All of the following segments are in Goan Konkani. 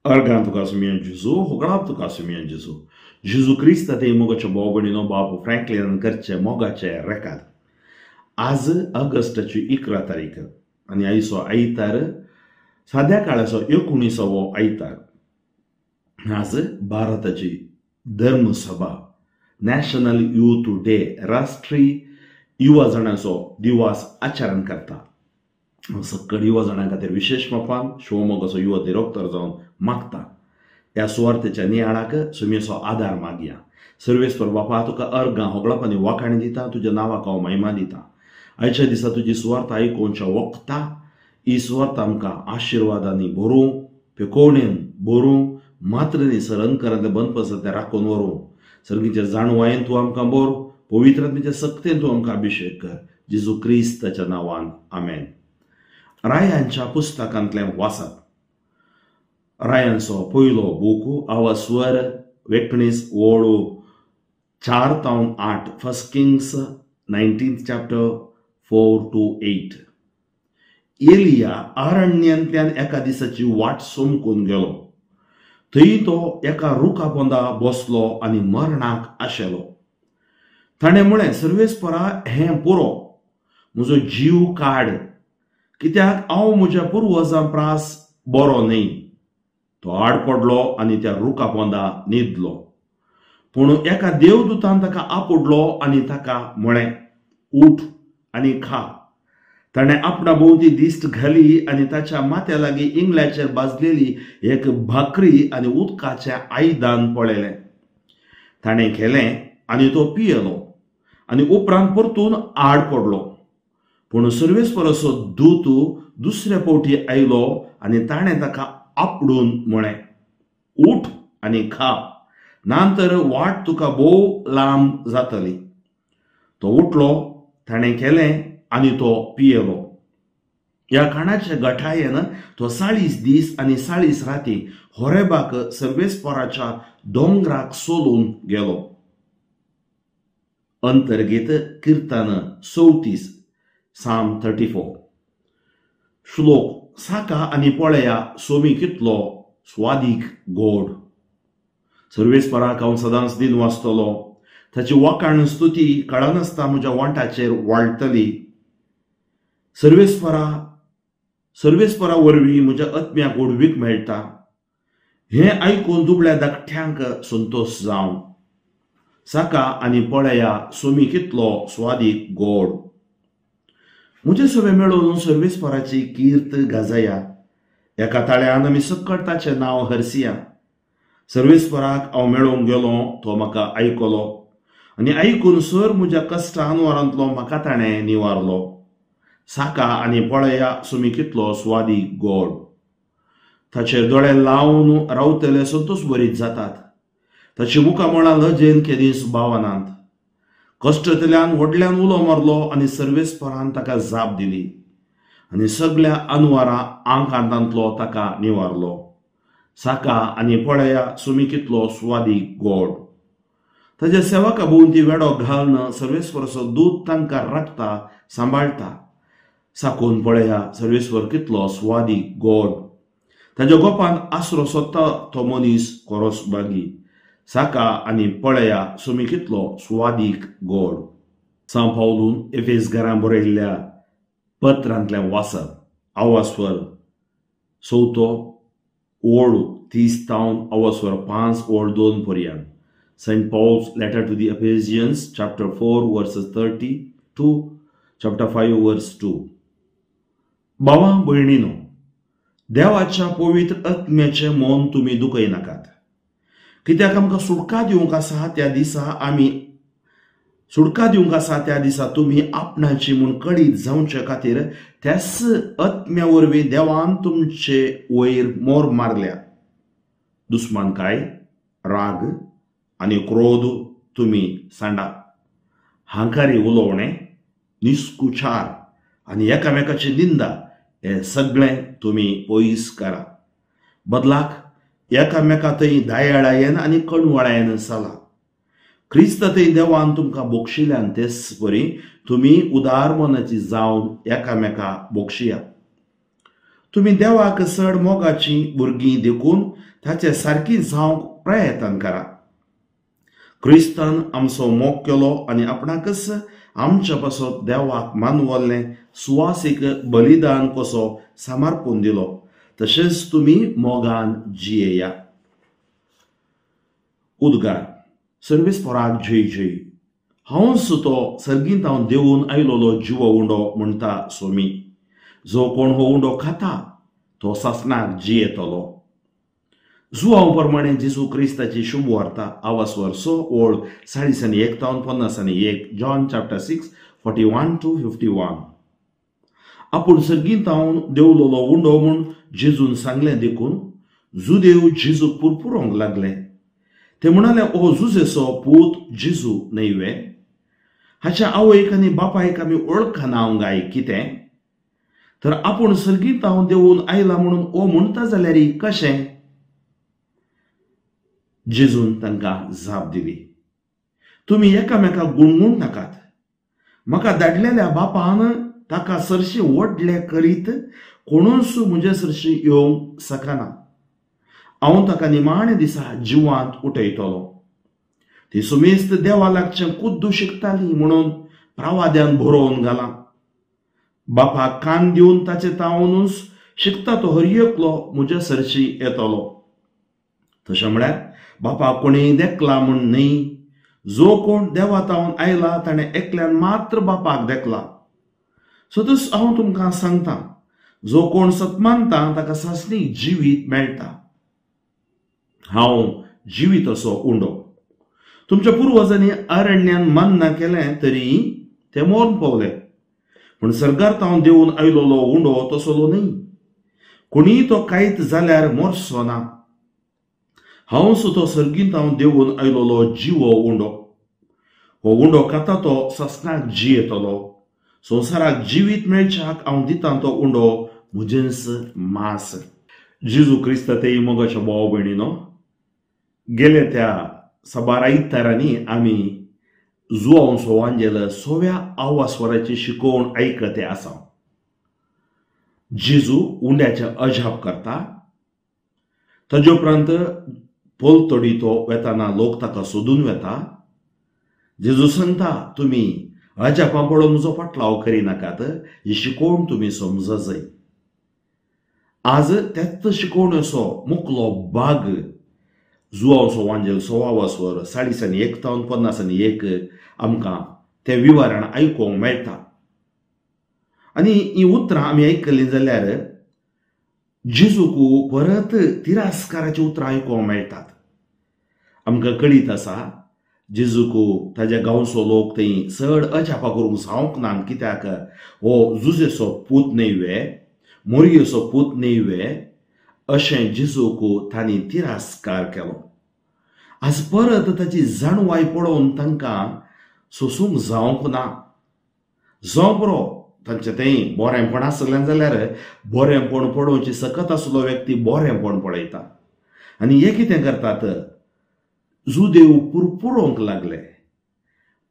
अर्गां तुका सुमिया जेजू, होगळाप तुका सुमिया जेजू. जेजू क्रिस्त ते मोगाचे भाव भयणीनो, बापू फ्रँकलिनान करचे मोगाचे रेकाद. आज ऑगस्टाची 11 तारीख आनी आयचो आयतार साद्या काळाचो 19वो आयतार. आज भारताची धर्मसभा, नॅशनल यूथ डे, राष्ट्रीय युवा जणांचो दिवस आचरण करता. सक्कड युवा जाणां खातीर विशेश मापान शिवमोगाचो युवा दिरोक्तर जावन मागता. ह्या सुवार्थेच्या नियाळाक सुमेचो आदार मागया. सर्वेस्पर बापा, तुका अर्गां होगळप आनी वाखाणी दिता, तुज्या नांवाक हांव महिमा दिता. आयच्या दिसा तुजी सुवार्थ आयकुच्या वखता ही सुवार्थ आमकां आशिर्वादांनी भरूं, पेकोवणेन भरूं, मात्र न्ही सरंकरांतलें बंदपसांतलें राखून व्हरूं. सर्गीच्या जाणवायेन तूं आमकां भर, पवित्र आत्म्याच्या सक्तेन तूं आमकां अभिशेक कर. जेजू क्रिस्ताच्या नांवान आमेन. रायांच्या पुस्तकांतलें वाचप. रायांचो पयलो बूक आवास्वर 19 ओळ 4 तावन 8, फर्स्ट किंग्स 19 चॅप्टर 4 to 8. एलिया अरण्यांतल्यान एका दिसाची वाट सोमकून गेलो. थंय तो एका रुखा पोंदा बसलो आनी मरणाक आशेलो. ताणें म्हळें, सर्वेस्परा, हें पुरो, म्हजो जीव काड, कित्याक हांव म्हज्या पुर्वजां प्रास बरो न्हय. तो आड पडलो आनी त्या रुखा पोंदा न्हिदलो. पूण एका देवदूतान ताका आपुडलो आनी ताका म्हळें, उठ आनी खा. ताणें आपणा भोंवती दिश्ट घाली आनी ताच्या माथ्या लागीं इंगळ्याचेर भाजलेली एक भाकरी आनी उदकाचें आयदन पळयलें. ताणें खेलें आनी तो पियेलो आनी उपरांत परतून आड पडलो. पूण सर्वेस्पराचो दूत दुसऱ्या फावटी आयलो आनी ताणें ताका आपडून म्हळें, उठ आनी खा, नातर वाट तुका भोव लांब जातली. तो उठलो, ताणें केलें आनी तो पियेलो. ह्या खाणाच्या गठायेन तो 40 दीस आनी 40 राती होरेबाक सर्वेस्पराच्या दोंगराक सोलून गेलो. अंतर्गीत किर्तन 34, साम 34. श्लोक साका आनी पळया सोमी कितलो स्वादीक गोड. सर्वेस्पराक हांव सदांच दिन वाचतलो, ताची वाखाण स्तुती कळनासता म्हज्या वांटाचेर वाळटली. सर्वेस्परा वरवीं म्हज्या आत्म्याक व्हडवीक मेळटा. हें आयकून दुबळ्या धाकट्यांक संतोश जावं. साका आनी पळया सोमी कितलो स्वादीक गोड. म्हजे सगळे मेळोवन सर्वेस्पराची कीर्त गाजया. एका ताळ्यान आमी सक्कड ताचें नांव हरसिया. सर्वेस्पराक हांव मेळोवंक गेलो, तो म्हाका आयकलो आनी आयकून सर म्हज्या कश्टा अनवारांतलो म्हाका ताणें निवारलो. साका आनी पळया सुमी कितलो स्वादीक गोड. ताचेर दोळे लावन रावतले संतोश बरीत जातात. ताची मुखामळां लजेन केदींच बावनात. कश्टतल्यान व्हडल्यान उलो मारलो आनी सर्वेस्परान ताका जाप दिली आनी सगळ्या अनवारा आंकांतांतलो ताका निवारलो. साका आनी पळया सुमी कितलो स्वादीक गोड. ताज्या सेवका भोंवती वेडो घालून सर्वेस्पराचो दूत तांकां राखता, सांबाळटा. साकून पळया सर्वेस्पर कितलो स्वादीक गोड. ताज्या गोपान आसरो सोदता तो मनीस कोरोस बागी. साका आनी पळया सुमी कितलो स्वादीक गोड. सांव पावलून एफेस घरां बरयल्ल्या पत्रांतलें वाचप. आवास्वर 4 ओळ 30 तावन आवास्वर 5 ओळ 2 पर्यंत. Saint Paul's letter to the Ephesians chapter 4 verses 30 to chapter 5 verse 2. भावा भयणीनो, देवाच्या पवित्र आत्म्याचें मन तुमी दुखयनाकात. कित्याक आमकां सुटका दिवंक आसा त्या दिसा आमी सुटका दिवंक आसा त्या दिसा तुमी आपणाची म्हूण कळीत जावचे खातीर त्याच आत्म्या वरवीं देवान तुमचे वयर मोर मारल्या. दुस्मानकाय, राग आनी क्रोध तुमी सांडा. हांकारी उलोवणें, निस्कुचार आनी एकामेकाची निंदा हें सगळें तुमी पयस करा. बदलाक एकामेका थंय दयाळायेन आनी कणवळायेन चला. क्रिस्त थंय देवान तुमकां बोगशिल्यान तेच परी तुमी उदार मनाची जावन एकामेका बोगशिया. तुमी देवाक चड मोगाची भुरगीं देखून ताचे सारकी जावंक प्रयत्न करा. क्रिस्तान आमचो मोग केलो आनी आपणाकच आमच्या पासत देवाक मानवल्लें सुवासीक बलिदान कसो समर्पून दिलो, तशेंच तुमी मोगान जियेया. उद्गार. सर्वेस्पराक जय जय. हांवच तो सर्गींत हांव देवून आयलोलो जिवो उंडो म्हणटा सोमी. जो कोण हो उंडो खाता तो सासणाक जियेतलो. जुआंव प्रमाणे जेजू क्रिस्ताची शुभ वार्ता आवासवर 6 ओळ 40 तावन 51, जॉन चॅप्टर 6 41 to 51. आपूण सर्गींत हांव देवलोलो उंडो म्हूण जेजून सांगलें देखून जुदेव जेजूक पुरपुरोंक लागले. ते म्हणाले, ओ जुजेचो पूत जेजू न्हय वे? हाच्या आवयक आनी बापायक आमी वळखना गाय कितें? तर आपूण सर्गींत हांव देवून आयला म्हणून ओ म्हणटा जाल्यार कशें? जेजून तांकां जाप दिली, तुमी एकामेकाक गुणगुण नाकात. म्हाका धाडलेल्या बापान ताका सरशी व्हडले करीत कोणूच म्हजे सरशी येवंक शकना. हांव ताका निमाण्या दिसा जिवांत उठयतलो. ती सुमेस्त देवा लागचें कुद्दू शिकताली म्हणून प्रवाद्यान बरोवन घालां. बापाक कान दिवन ताचे तावनूच शिकता तो हर एकलो म्हज्या सरशी येतलो. तशें म्हळ्यार बापाक कोणें देखला म्हूण न्हय, जो कोण देवा तावन आयला ताणें एकल्यान मात्र बापाक देखला. सदूच हांव तुमकां सांगता, जो कोण सत मानता ताका सासणीक जिवीत मेळटा. हांव जिवीत असो उंडो. तुमच्या पुर्वजांनी अरण्यान मान्ना केलें तरी ते मरण पावले, पूण सर्गार तावन देवून आयलोलो उंडो तसलो न्हय. कोणीय तो कायत जाल्यार मरचो ना. हांव तो सर्गींत हांव देवून आयलोलो जिवो उंडो. हो उंडो खाता तो सासणाक जियेतलो. संवसाराक जिवीत मेळच्याक हांव दितां तो उंडो म्हजेंच मांस. जेजू क्रिस्ता ते मोगाच्या भाव भयणीनो, गेले त्या साबार आयतारांनी आमी जुआंव सोवांजेल सोव्या आवास्वराची शिकोवण आयकते आसा. जेजू उंड्याचें अजाप करता. ताजे उपरांत पलतडी तो वेताना लोक ताका सोदून वेता. जेजू सांगता, तुमी अजापां पळोवन म्हजो फाटलाव करिनाकात, ही शिकोवण तुमी समजजय. आज त्याच शिकोवणेचो मुकलो भाग जुआंव सोवांजेल 100 40 तावन 51 आमकां तें विवरण आयकूंक मेळटा. आनी ही उतरां आमी आयकलीं जाल्यार जेजूक परत तिरस्काराची उतरां आयकूंक मेळटात. आमकां कळीत आसा जेजूक ताज्या गांवचो लोक थंय चड अजापां करूंक जावंक ना, कित्याक हो जुजेचो पूत न्हय वे, मोरयेचो पूत न्हय वे, अशें जेजूक तांणी तिरस्कार केलो. आज परत ताची जाणवाय पळोवन तांकां सोसूंक जावंक ना. जावं बरो तांचें तें बरेंपण आसलें जाल्यार बरेंपण पळोवची सकत आसलो व्यक्ती बरेंपण पळयता. आनी हे कितें करतात, जुदेव पुरपुरोंक लागले.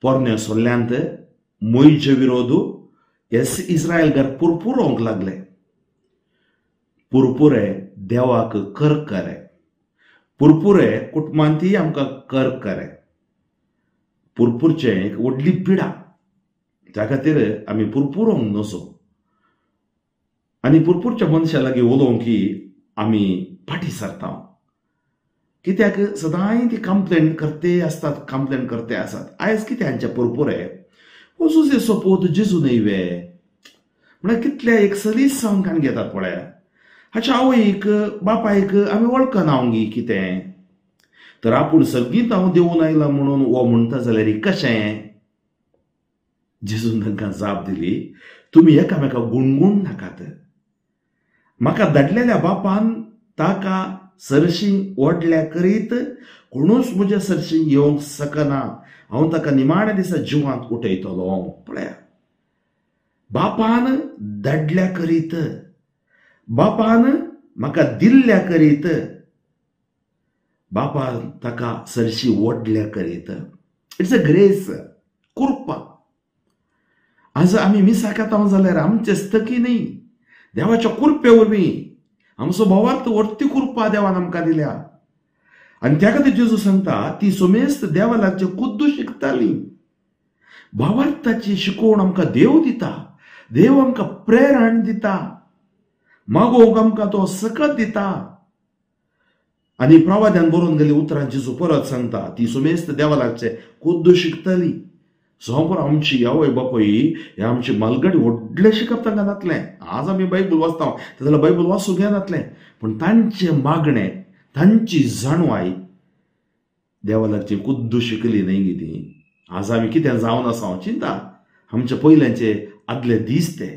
पोरण्या सोल्ल्यांत मोयचे विरोध एस इस्रायलकार पुरपुरोंक लागले. पुरपुरे देवाक करकरे, पुरपुरे कुटुंबांतय आमकां करकरे. पुरपुरचें एक व्हडली पिडा, त्या खातीर आमी पुरपुरोंक नजो. आनी पुरपुरच्या मनशा लागीं उलोवंक की आमी फाटीं सरता, कित्याक सदांय ती कंप्लेन करते आसतात, कंप्लेन करते आसात. आयज कितें हांचे पुरपुरे, हो जुजेचो पूत जेजू न्हय वे म्हळ्यार कितल्या एक सलीस सावन काण घेतात पळया. हाच्या आवयक बापायक आमी वळखना गी कितें? तर आपूण सर्गींत हांव देवून आयला म्हणून हो म्हणटा जाल्यार कशें? जेजून तांकां जाप दिली, तुमी एकामेकाक गुणगुण नाकात. म्हाका धाडलेल्या बापान ताका सरशी व्हडल्या करीत कोणूच म्हज्या सरशी येवंक शकना. हांव ताका निमाण्या दिसा जिवांत उठयतलो. पळया, बापान धाडल्या करीत, बापान म्हाका दिल्ल्या करीत, बापान ताका सरशी व्हडल्या करीत. It's a grace, कृपा. आज आमी मिसाक येता जाल्यार आमचे स्तकी न्ही, देवाच्या कृपे वरवीं आमचो भावार्थ व्हडटी कृपा देवान आमकां दिल्या. आनी त्या खातीर जेजू सांगता ती सोमेस्त देवा लागचे खुद्द शिकताली. भावार्थाची शिकोवण आमकां देव दिता, देव आमकां प्रेरण दिता, मागोवंक आमकां तो सकत दिता. आनी प्रवाद्यान बरोवन गेल्ली उतरां जेजू परत सांगता ती सोमेस्त देवा लागचे खुद्द शिकताली. सोंपर आमची आवय बापूय हे आमची मालगडी व्हडलें शिकप तांकां नातलें. आज आमी बायबल वाचता जाल्यार बायबल वाचूंक येनातलें, पूण तांचें मागणें तांची जाणवाय देवा लागची खुद्द शिकली न्हय गी ती. आज आमी कितें जावन आसा चिंता आमचे पयल्यांचे आदले दीस ते.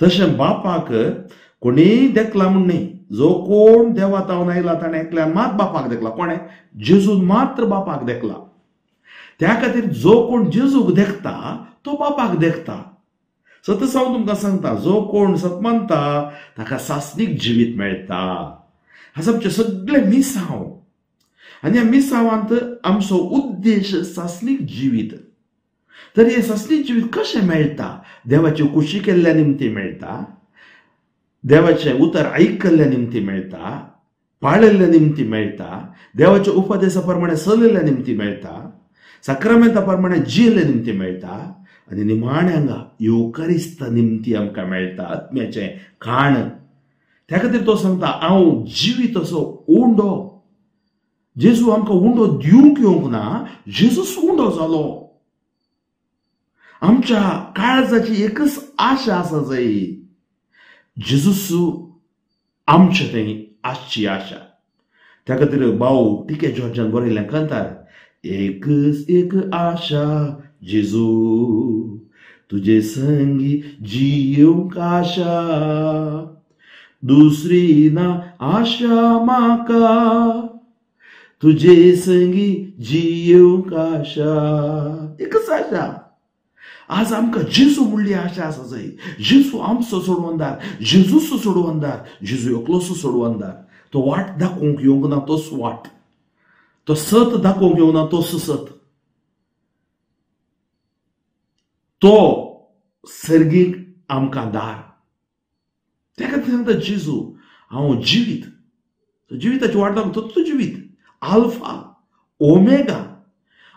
तशें बापाक कोणीय देखला म्हूण न्हय, जो कोण देवा तावन आयला ताणें एकल्यान मात बापाक देखला. कोणें? जेजून मात्र बापाक देखला. त्या खातीर जो कोण जेजूक देखता तो बापाक देखता. सतत हांव तुमकां सांगता, जो कोण सत मानता ताका सासणीक जिवीत मेळटा. आज आमचे सगळे मिसांव आनी ह्या मिसांवांत आमचो उद्देश सासणीक जिवीत. तर हें सासणीक जिवीत कशें मेळटा? देवाची खुशी केल्ल्या निमती मेळटा, देवाचें उतर आयकल्ल्या निमती मेळटा, पाळिल्ल्या निमती मेळटा, देवाच्या उपदेसा प्रमाणे चलिल्ल्या निमती मेळटा, साक्रामेंता प्रमाणे जियेल्ल्या निमती मेळटा, आनी निमाण्या हांगा येवकारिस्ता निमती आमकां मेळटा, आत्म्याचें खाण. त्या खातीर तो सांगता हांव जिवीत असो उंडो. जेजू आमकां उंडो दिवंक येवंक ना, जेजूच उंडो जालो. आमच्या काळजाची एकच आशा आसा जाय, जेजूस आमचे थंय आसची आशा. त्या खातीर भाऊ टिके जॉर्जान बरयल्लें कांतार, एकच एक आशा जेजू तुजे संगी जियोंक आशा, दुसरी ना आशा म्हाका तुजे संगी जियोंक आशा. एकच आशा. आज आमकां जेजू म्हणली आशा आसा जाय. जेजू आमचो सोडवंदार, जेजूचो सोडवंदार, जेजू एकलोसो सोडवंदार. तो वाट दाखोवंक येवंक ना तोच वाट, तो सत दाखोवंक येवंक ना तोच सत, तो सर्गीक आमकां दार. त्या खातीर सांगता जेजू हांव जिवीत, जिविताची वाट दाखोवंक तोच जिवीत, आल्फा ओमेगा.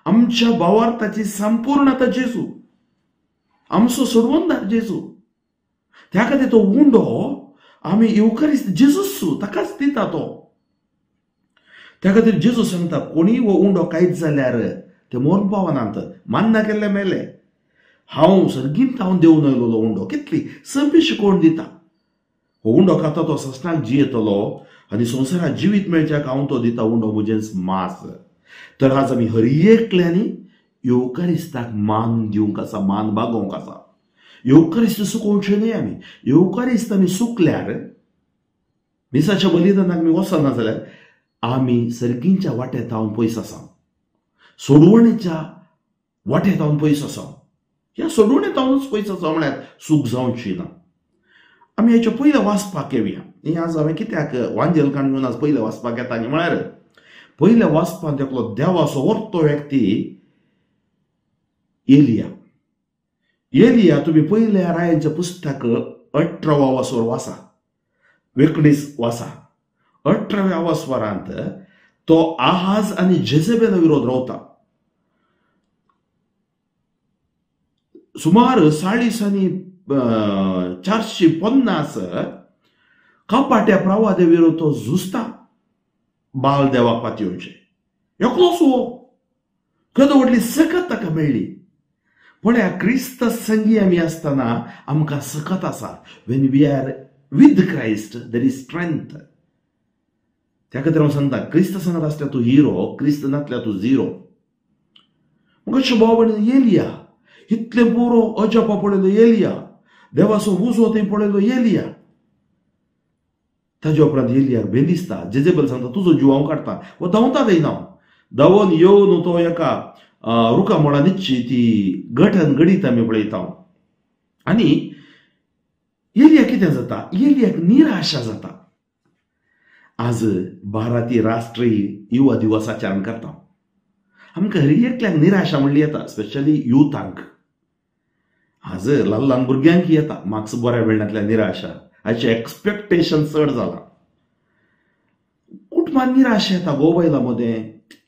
आमच्या भावार्थाची संपूर्णता जेजू, आमचो सोडवंदार जेजू. त्या खातीर तो उंडो आमी येवकारिस्त जेजूच ताकाच दिता तो. त्या खातीर जेजू सांगता कोणीय हो उंडो कांयच जाल्यार ते मरून पावनात, मान्ना केल्ले मेले. हांव सर्गींत हांव देवून आयलोलो उंडो. कितली सोंपी शिकवण दिता. हो उंडो खाता तो ससनाक जियेतलो आनी संवसारांत जिवीत मेळच्याक हांव तो दिता उंडो म्हजेंच मास. तर आज आमी हर एकल्यांनी येवकारिस्ताक मान दिवंक आसा, मान बागोवंक आसा. येवकारिस्त सुकोवचें न्हय आमी. येवकारिस्त आमी सुकल्यार, मिसाच्या बलिदानाक आमी वचना जाल्यार आमी सर्गींच्या वाटेत हांव पयस आसा, सोडवणेच्या वाटेत हांव पयस आसा. ह्या सोडवणेत हांवूच पयस आसा म्हळ्यार सूख जावची ना. आमी हेच्या पयलें वाचपाक येवया. हें आज हांवें कित्याक वांजेल काडून आज पयलें वाचपाक येता म्हळ्यार पयल्या वाचपांत एकलो देवाचो व्हडलो व्यक्ती एलिया. एलिया तुमी पयल्या रायांचें पुस्तक 18व्या वासवर वाचा, 19 वाचा. 18व्या वासवरांत तो आहाज आनी जेझेबेला विरोध रावता. सुमार 40 आनी 450 कपाट्या प्रवादे विरोध तो झुजता बाल देवाक पातयेवचें. एकलोच हो केदो व्हडली सकत ताका मेळ्ळी. पळया क्रिस्त संगी आमी आसतना आमकां सकत आसा. When we are with Christ there is strength. त्या खातीर हांव सांगता क्रिस्त सांगत आसल्यार तूं हिरो, क्रिस्त नासल्यार तूं झिरो. म्हाका अशें भाव भयणी एलिया इतलें पुरो अजापा पळयलो एलिया, देवाचो उजो थंय पळयलो एलिया. ताज्या उपरांत एलियाक भें दिसता. जेजेबल सांगता तुजो जीव हांव काडटा. हो धांवता थंय हांव धांवन येवन तो एका रुखा मोळा निच्ची ती गठन घडीत आमी पळयता. आनी एलिया कितें जाता, एलियाक निराशा जाता. आज भारतीय राष्ट्रीय युवा दिवस आचरण करता. आमकां हर एकल्याक निराशा म्हणली येता, स्पेशली युथांक. आज ल्हान ल्हान भुरग्यांक येता मार्क्स बऱ्या मेळनातल्या निराशा, हाचें एक्सपेक्टेशन चड जालां. कुटुंबान निराशा येता, घोव बायलां मदें,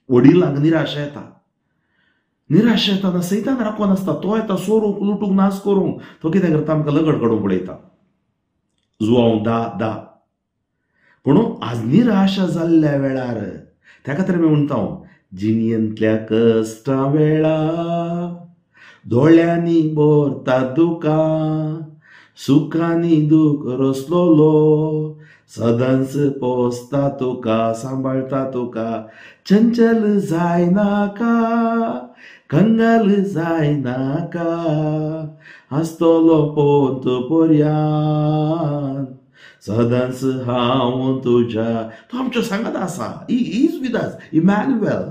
वडिलांक निराशा येता. निराशा येताना सैतान राखून आसता, तो येता सोरूंक, लुटूंक, नाश करूंक. तो कितें करता, आमकां लगड काडूंक पळयता. जुवांव दा दा. पूण आज निराशा जाल्ल्या वेळार त्या खातीर आमी म्हणटा, जिणेंतल्या कश्टा वेळा दोळ्यांनी भरता दुकां, सुखांनी दूख रसलोलो, सदांच पोसता तुका, सांबाळटा तुका, चंचल जायनाका, कंगाल जायनाका, आसतलो पोंत पर्यान, सदांच हांव तुज्या. तो आमच्यो सांगात आसा. He is with us, Emmanuel.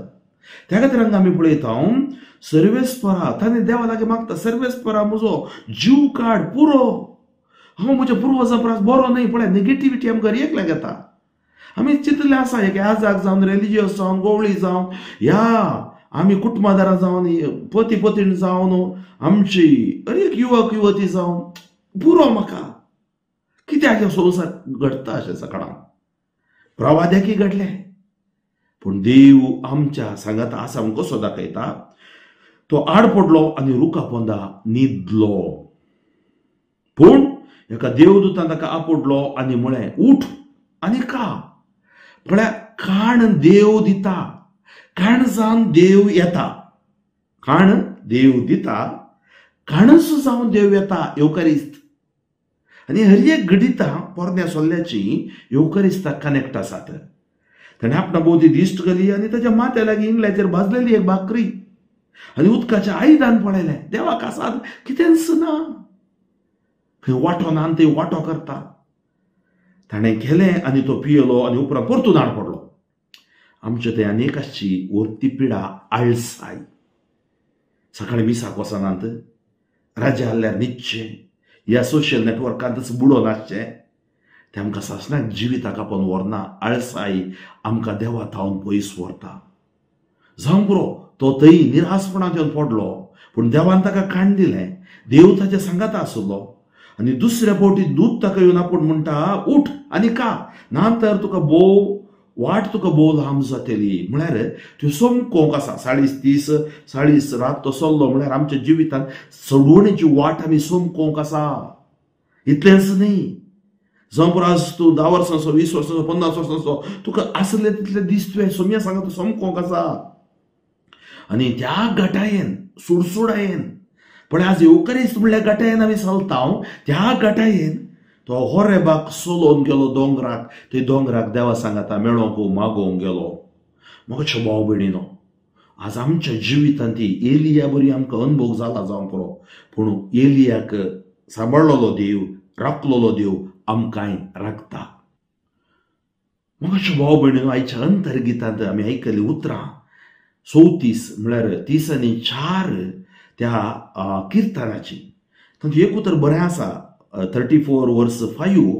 त्या खातीर हांगा आमी पळयता सर्वेस्परा ताणें देवा लागीं मागता, सर्वेस्परा म्हजो जीव काड पुरो, हांव म्हज्या पुर्वजां परस बरो न्हय. पळय नेगेटिविटी आमकां एकल्याक येता. आमी चिंतले आसा एक आजाक जावन, रिलिजियस जावन, गोवळी जावन, ह्या आमी कुटुंबादारां जावन, पती पतीण जावन, आमची अरेक युवक युवती जावन, पुरो म्हाका कित्याक हे संवसार घडटा अशें सकाळां प्रवाद्याकय घडलें. पूण देव आमच्या सांगाता आसा म्हूण कसो दाखयता, तो आड पडलो आनी रुखा पोंदा न्हिदलो. पूण एका देवदूतान ताका आपोडलो आनी म्हळें, उठ आनी खा. म्हळ्यार खाण देव दिता, खाण जावन देव येता, खाण देव दिता, खाणच जावन देव येता. येवकारिस्त आनी हर एक घडितां पोरण्या सोल्ल्याची येवकारिस्ताक कनेक्ट आसात. ताणें आपणा भोंवती दिश्ट घाली आनी ताच्या माथ्या लागीं इंगल्याचेर भाजलेली एक भाकरी आनी उदकाचें आयदन पळयलें. देवाक आसात कितेंच ना, खंय वांटो ना आनी थंय वांटो करता. ताणें केलें आनी तो पियेलो आनी उपरांत परतून आड पडलो. आमचे थंय आनी एक आसची व्हडली पिडा, आळसाय. सकाळीं मिसाक वचनात, राजा आहल्यार न्हिदचें, ह्या सोशल नेटवर्कांतच बुडोवन आसचें. तें आमकां सासणाक जिविताक आपोवन व्हरना. आळसाय आमकां देवा थावन पयस व्हरता. जावं पुरो, तो थंय निरासपणांत येवन पडलो, पूण देवान ताका काण दिलें. देव ताच्या सांगाता आसलो. आनी दुसऱ्या फावटी दूत ताका येवन आपूण म्हणटा, उठ आनी खा, ना तर तुका भोव वाट, तुका भोव लांब जातली. म्हळ्यार त्यो समकोंक आसा. 40 30 रात तो सल्लो म्हळ्यार आमच्या जिवितांत सडवणेची वाट आमी समकोंक आसा. इतलेंच न्ही, जावं पुरो आज तूं 10 वर्सांचो, 20 वर्सांचो, 50 वर्सांचो, तुका आसले तितले दीस तुवें सोम्या सांगा तूं समकोंक आसा. आनी त्या गटायेन, सुडसुडायेन, पळय आज येवकारिस्त म्हणल्यार गटायेन आमी चलता, त्या गटायेन तो होरेबाक सोलोवन गेलो दोंगराक. थंय दोंगराक देवा सांगाता मेळोंक मागोवंक गेलो. म्हाका भाव भयणीनो, आज आमच्या जिवितांत ती एलिया बरी आमकां अनुभव जाला जावं पुरो, पूण एलियाक सांबाळलोलो देव, राखलोलो देव आमकांय राखता. म्हाका भाव भयणीनो, आयच्या अंतर्गितांत आमी आयकलीं उतरां 34 म्हळ्यार 34 त्या किर्तनाची. तातूंत एक उतर बरें आसा, 34 वर्स 5,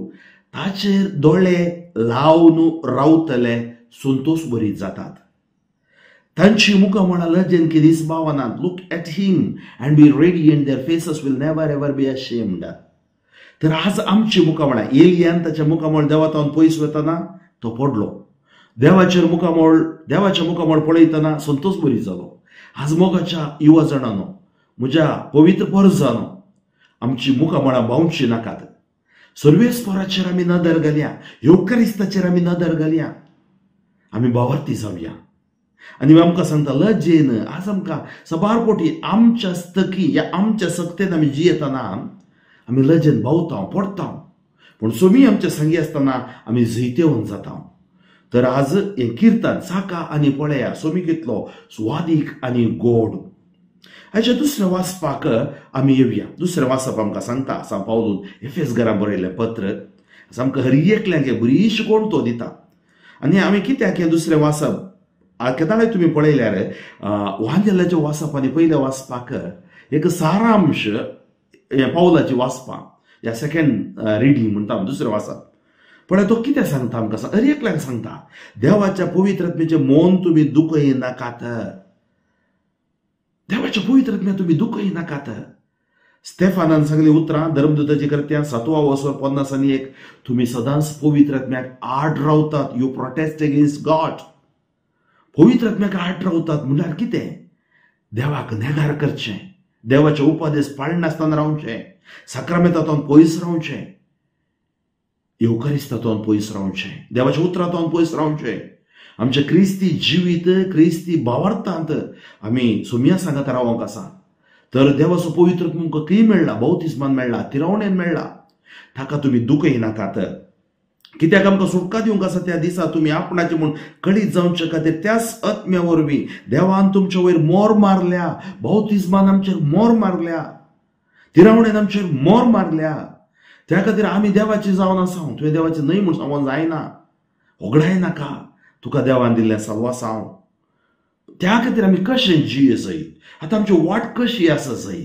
ताचेर दोळे लावन रावतले संतोष बरीत जातात. तांची मुखां म्हळ्यार लजेन किदीस बावनात. Look at him and be radiant, their faces will never ever be ashamed. तर आज आमची मुखां म्हळ्यार एलियान ताच्या मुखामळ देवा थावन पयस वतना तो पडलो. देवाचेर मुखामळ, देवाच्या मुखामळ पळयतना संतोष बरी जालो. आज मोगाच्या युवा जाणांनो, म्हज्या पवित्र परजानो, आमची मुखामळां बावची नाकात. सर्वेस्पराचेर आमी नदर घालया, येवकारिस्ताचेर आमी नदर घालया, आमी बावरती जावया. आनी आमकां सांगता लजेन आज आमकां सबार पोटी आमच्या स्तकी या आमच्या सक्तेन आमी जियेतना आमी लजेन बावता, पडटा, पूण सोमी आमच्या संगी आसतना आमी जैतेवन जाता. तर आज हें किर्तन साका आनी पळया, सोमी कितलो सुवादीक आनी गोड. हाच्या दुसऱ्या वाचपाक आमी येवया. दुसरें वाचप आमकां सांगता सांव पावलून एफेस घरां बरयल्लें पत्र. आमकां हर एकल्यांक बरी शिकवण तो दिता. आनी आमी कित्याक हें दुसरें वाचप केदाळाय तुमी पळयल्यार वांजेलाचें वाचप आनी पयलें वाचपाक एक सारांश हें पावलाची वाचपां ह्या सेकेंड रिडींग म्हणटा दुसरें वाचप. पळय तो कितें सांगता आमकां, हर एकल्यांक सांगता, देवाच्या पवित्र आत्म्याचें मन तुमी दुखयनाकात. देवाच्या पवित्र आत्म्या तुमी दुखयनाकात. स्तेफानान सांगली उतरां धर्मदूताची करत्या 7:51, तुमी सदांच पवित्र आत्म्याक आड रावतात. You protest against God. पवित्र आत्म्याक आड रावतात म्हणल्यार कितें? देवाक नेगार करचें, देवाचे उपदेश पाळनासतना रावचें, साक्रामेंतांतून पयस रावचें, येवकारिस्तांतून पयस रावचें, देवाच्या उतरांतून पयस रावचें. आमचें क्रिस्ती जिवीत क्रिस्ती भावार्थांत आमी सोमया सांगात रावंक आसा. तर देवाचो पवित्र तुमकां खंय मेळ्ळा? बाप्तिस्मान मेळ्ळा, तिरावणेन मेळ्ळा. ताका तुमी दुखयनाकात. कित्याक आमकां सुटका दिवंक आसा त्या दिसा तुमी आपणाचे म्हूण कळीत जावचे खातीर त्याच आत्म्या वरवीं देवान तुमचे वयर मोर मारल्या, बाप्तिस्मान आमचेर मोर मारल्या, तिरावणेन आमचेर मोर मारल्या. त्या खातीर आमी देवाची जावन आसा. तुवें देवाची न्हय म्हूण सांगूंक जायना, होगडाय नाका. तुका देवान दिल्लें साल्वासांव. त्या खातीर आमी कशें जिये सय, आतां आमची वाट कशी आसा सय,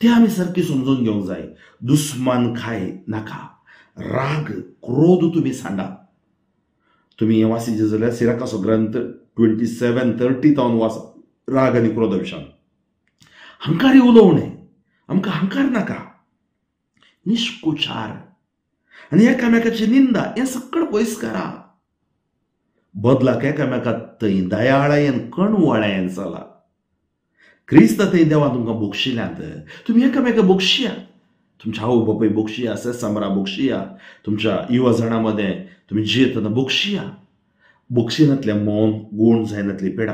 तें आमी सारकी समजून घेवंक जाय. दुस्मान खाय नाका, राग क्रोध तुमी सांडा. तुमी हें वाचिजे जाल्यार सिराकाचो ग्रंथ 27:30 तावन वाचा. राग आनी क्रोधा विशयान हंकारी उलोवणें, आमकां हंकार नाका, निश्कुचार आनी एकामेकाची निंदा हें सगळें पयस करा. बदलाक एकामेका थंय दयाळायेन कणवळायेन चला. क्रिस्त थंय देवान तुमकां बक्षिल्यांत, तुमी एकामेका बक्षिया. तुमच्या आवय बापूय बक्षिया, सेसामरा बक्षिया, तुमच्या युवा जाणां मदें तुमी जियेतना बक्षिया. बक्षिनातलें मौन गूण जायनातली पेडा.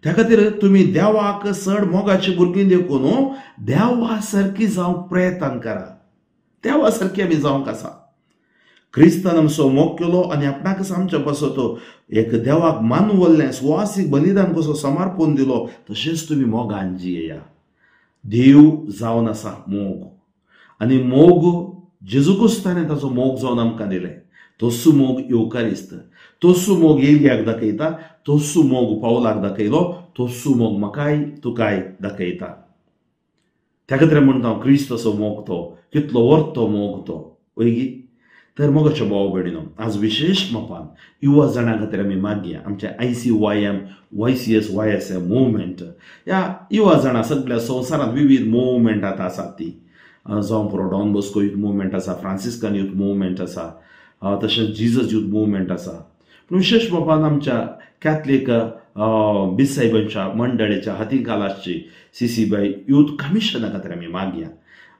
त्या खातीर तुमी देवाक चड मोगाची भुरगीं देखून देवा सारकी जावंक प्रयत्न करा. देवा सारकी आमी जावंक आसा. क्रिस्तान आमचो मोग केलो आनी आपणाकच आमच्या पासत एक देवाक मानवल्लें सुवासीक बलिदान कसो समर्पण दिलो, तशेंच तुमी मोगान जियेया. देव जावन आसा मोग, आनी मोग जेजू क्रिस्तान ताचो मोग जावन आमकां दिलें. तसो मोग येवकारिस्त, तसो मोग एलियाक दाखयता, तसो मोग पावलाक दाखयलो, तसो मोग म्हाकाय तुकाय दाखयता. त्या खातीर म्हणटा हांव क्रिस्त असो मोग तो कितलो वर्तो मोग तो वयगी. तर मोगाचे भाव भयणीनो, आज विशेश मापान युवा जाणां खातीर आमी मागया. आमच्या ICYM YCS YSM movement ह्या युवा जाणां सगळ्या संवसारांत विविध मुवमेंट आतां आसात ती, जावं पुरो डॉन बॉस्को यूथ मुवमेंट आसा, फ्रांसिस्कन यूथ मुवमेंट आसा, तशेंच जीजस यूथ मुवमेंट आसा. पूण विशेश बापान आमच्या कॅथलीक बिसायबांच्या मंडळेच्या हातीखाल आसची CC bye youth कमिशना खातीर आमी मागया.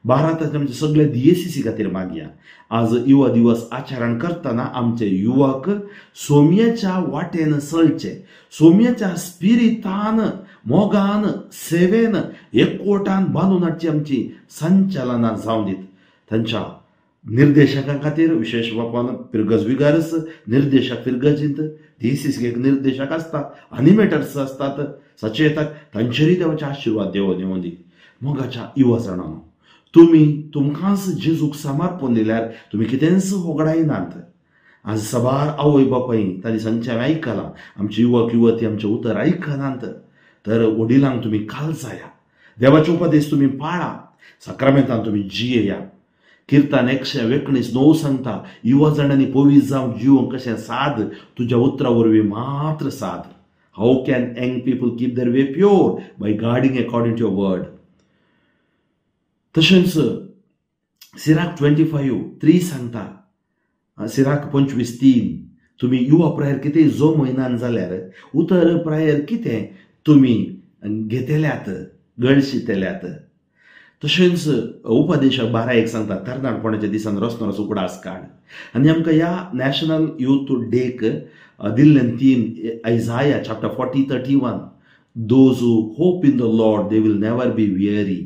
भारताच्या आमचे सगळे DACC खातीर मागया. आज युवा दिवस आचरण करतना आमचे युवक सोम्याच्या वाटेन चलचे, सोम्याच्या स्पिरितान मोगान सेवेन एकवटान बांदून हाडची आमची संचालनां जावन दीत. तांच्या निर्देशकां खातीर विशेश बापान फिरगज विगारस निर्देशक फिरगजींत DACC एक निर्देशक आसता, एनिमेटर्स आसतात, सचेतक, तांचेरय देवाचे आशिर्वाद देवोन येवं दी. मोगाच्या युवा जाणांनो, तुमी तुमकांच जेजूक समर्पण दिल्यार तुमी कितेंच होगडायनात. आज साबार आवय बापाय तांणी सांगचें हांवें आयकलां, आमचे युवक युवती आमचें उतर आयकनात. तर वडिलांक तुमी कालजाया, देवाचे उपदेश तुमी पाळा, साक्रामेंतान तुमी जियेया. किर्तन 119:9 सांगता, युवा जाणांनी पवित्र जावंक जिवंक कशें साद, तुज्या उतरा वरवीं मात्र साद. How can young people keep their way pure? By guarding according to your word. तशेंच सिराक 25:3 सांगता, सिराक 25:3, तुमी युवा प्रायर कितें जो म्हयन्यान जाल्यार उतर प्रायर कितें तुमी घेतल्यात, गळशितल्यात. तशेंच उपदेशक 12:1 सांगता, तरणाटपणाच्या दिसान रस्तो उगडास काड. आनी आमकां ह्या नॅशनल यूथ डेक दिल्लें theme Isaiah chapter 40:31, those who hope in the Lord they will never be weary.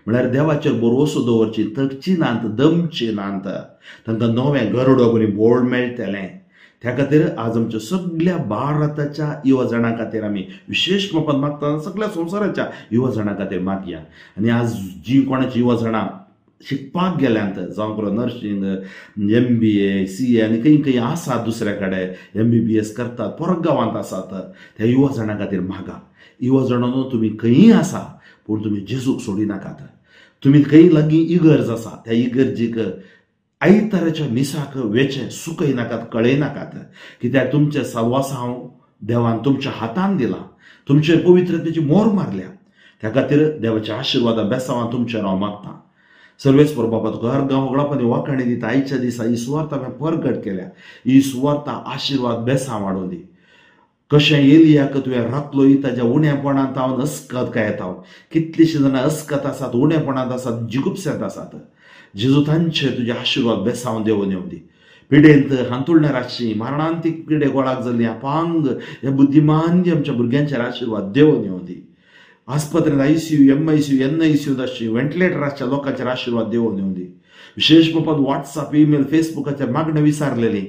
म्हळ्यार देवाचेर भरवसो दवरची, थकची नात, दमची नात, तांकां नवें गरडो बरी बोळ मेळटलें. त्या खातीर आज आमच्या सगळ्या भारताच्या युवा जाणां खातीर आमी विशेश मापान मागता, सगळ्या संवसाराच्या युवा जाणां खातीर मागया. आनी आज जी कोणाची युवा जाणां शिकपाक गेल्यांत, जावं पुरो नर्सिंग, MBA, CA आनी खंय खंय आसात दुसऱ्या कडेन, MBBS करतात, परत गांवांत आसात, त्या युवा जाणां खातीर मागा. युवा जाणांनो, तुमी खंयी आसा पूण तुमी जेजूक सोडिनाकात. तुमी खंय लागीं इगर्ज आसा त्या इगर्जीक आयताराच्या मिसाक वेचें सुकयनाकात, कळयनाकात. कित्याक तुमचें साल्वासांव देवान तुमच्या हातान दिलां, तुमचे पवित्रतेची मोर मारल्या. त्या खातीर देवाच्या आशिर्वादा बेसांवां तुमचेर हांव मागता. सर्वेस्पर बाबा तुका हर गांव होगडापानी वाखाणी दिता. आयच्या दिसा ही सुवार्ता हांवें परगट केल्या. ही सुवार्ता आशिर्वाद बेसांव वाडोवन दी. कशें एलियाक तुवें राखलो ताज्या उणेपणांत हांव अस्कत काय येता. कितलीशीं जाणां अस्कत आसात, उणेपणांत आसात, जिगुपस्यांत आसात. जेजू तांचे तुजे आशिर्वाद बेसांव देवून येवं दी. पिडेंत हांतुळण्यार आसची मरणांतीक पिडे गोळाक जाल्ली अपांग ह्या बुद्धिमान आमच्या भुरग्यांचेर आशिर्वाद देवून येवं दी. आस्पत्रेंत आयसीयू, एमआयसीयू, एनआयसीयू आसची व्हेंटिलेटर आसच्या लोकांचेर आशिर्वाद देवून येवं दी. विशेश बापान वॉट्सअप, ईमेल, फेसबुकाचेर मागणें विसारलेली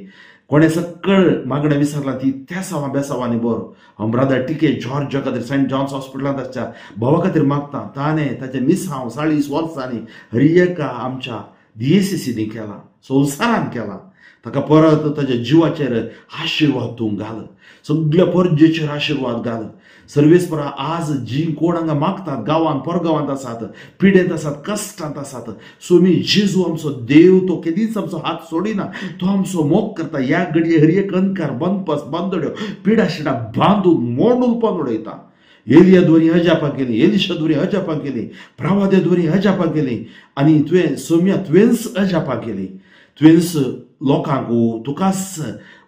कोणें सकळ मागणें विसरलां ती त्या बेसांवांनी बरो. हांव ब्रदर टिके जॉर्जा खातीर सेंट जॉन्स हॉस्पिटलांत आसच्या भावा खातीर मागता. ताणें ताचें मिसांव 40 वर्सांनी हर एका आमच्या डीएसीसीनी केलां, संवसारान केलां. ताका परत ताज्या जिवाचेर आशिर्वाद तूं घाल, सगळ्या परजेचेर आशिर्वाद घाल. सर्वेस्परा आज जी कोण हांगा मागतात, गांवांत परगांवांत आसात, पिडेंत आसात, कश्टांत आसात, सोमी जेजू आमचो देव तो केदीच आमचो हात सोडिना, तो आमचो मोग करता. ह्या घडये हर एक अंधकार बंदपस बांदड्यो पिडा शिडा बांदून मोडून पण उडयता. एलिया द्वारी अजापां केली, एलिशा द्वारी अजापां केली, प्रवाद्या द्वारी अजापां केली आनी तुवें सोम्या तुवेंच अजापां केली. तुवेंच लोकांक तुकाच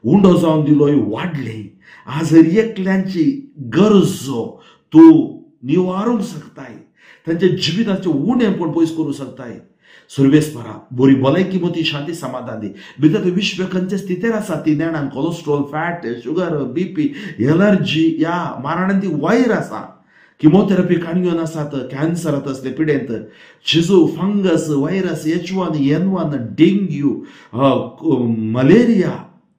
उंडो जावन दिलो वाडले. आज हर एकल्यांची गरजो तूं निवारूंक शकताय, तांच्या जिविताचें उणेपण पयस करूंक शकताय. सर्वेस्परा बरी भलायकी मती शांती समाधान दी. भितर विश्व खंयचे स्थितीर आसा ती नेणान cholesterol, fat, sugar, BP, allergy ह्या मारणांती वायर आसा. किमोथेरपी काणयोन आसात, कॅन्सरात असले पिडेंत, जेजू fungus, virus, H1 N1, dengue, malaria,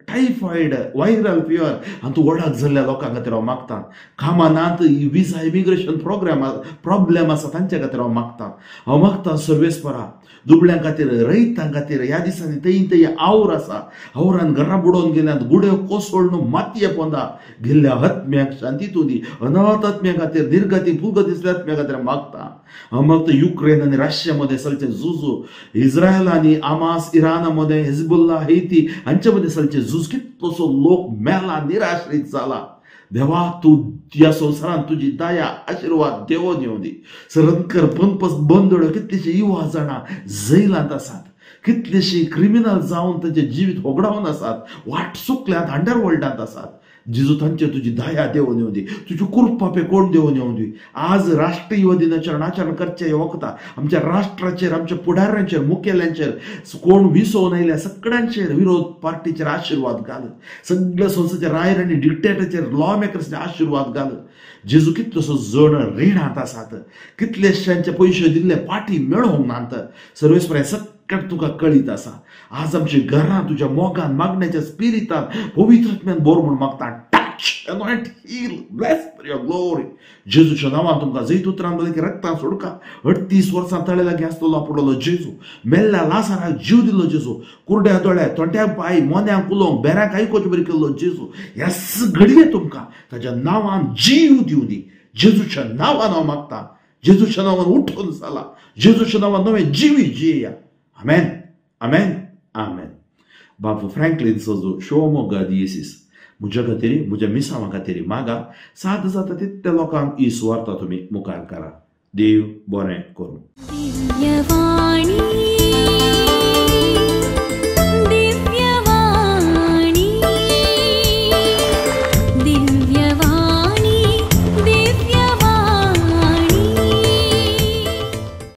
typhoid, viral fever हातूंत वळख जाल्ल्या लोकां खातीर हांव मागता. कामानात विजा इमिग्रेशन प्रोग्राम प्रॉब्लेम आसा तांच्या खातीर हांव मागता. हांव मागता सर्वेस्परा दुबळ्यां खातीर, रयतां खातीर. ह्या दिसांनी थंय थंय our आसा, आवरान घरां बुडोवन गेल्यात, गुड्यो कोसळून मातये पोंदा गेल्ल्या आत्म्याक शांती तूं दी. अनाथ आत्म्या खातीर, निर्गती फुगत दिसल्या आत्म्या खातीर मागता. हांव मागता युक्रेन आनी रशिया मदें चलचें झुजू, इस्रायल आनी आमास इराणा मदें, हिजबुल्ला हेती हांचे मदें चलचें झूज, कितलोसो लोक मेला, निराश्रीत जाला. देवा तूं ह्या संवसारांत तुजी दया आशिर्वाद देवोन येवं दी. सरंकर पंपस बंदोड्यो कितलीशीं युवा जाणां जैलांत आसात, कितलीशीं क्रिमिनल जावन तांचें जिवीत होगडावन आसात, वाट चुकल्यात, अंडरवर्ल्डांत आसात. जेजू तांचेर तुजी दया देवून येवं दी, तुजी कृपा पेकोवन देवून येवं दी. आज राष्ट्रीय दिनाचेर आचरण करचें वखता आमच्या राष्ट्राचेर, आमच्या फुडाऱ्यांचेर, मुखेल्यांचेर, कोण विसोवन आयल्या सगळ्यांचेर, विरोध पार्टीचेर आशिर्वाद घाल. सगळ्या संस्थेचेर, रायर आनी डिक्टेटरचेर, लॉ मेकर्सचेर आशिर्वाद घाल. जेजू कितलोसो जण रिणांत आसात, कितलेशांचे पयशे दिल्ले पाटी मेळोवंक नात. सर्वेस्पर सगळ्याक तुका कळीत आसा. आज आमची घरां तुज्या मोगान, मागण्याच्या स्पिरितान, पवित्र आत्म्यान बोर म्हूण मागता. Touch, anoint, heal, bless for your glory. जेजूच्या नांवान तुमकां जैत उतरान बरें रक्तान सोडका. 38 वर्सां तळे लागीं आसतलो आपुडलो जेजू, मेल्ल्या लासाराक जीव दिलो जेजू, कुरड्या दोळ्या, तोंट्यांक पांय, मोन्यांक उलोवंक, बेऱ्यांक आयकोचे बरी केल्लो जेजू. ह्याच घडये तुमकां ताज्या नांवान जीव दिवं दी. जेजूच्या नांवान हांव मागता. जेजूच्या नांवान उठून जाला. जेजूच्या नांवान नवें जिवीत जिया. आमेन, आमेन, आमेन. बापू फ्रँकलीन सजो शिवमोग्गा दियेसीस म्हज्या खातीर, म्हज्या मिसांवा खातीर मागा. साद जाता तितल्या लोकांक ही सुवार्ता तुमी मुखार करा. देव बरें करूं.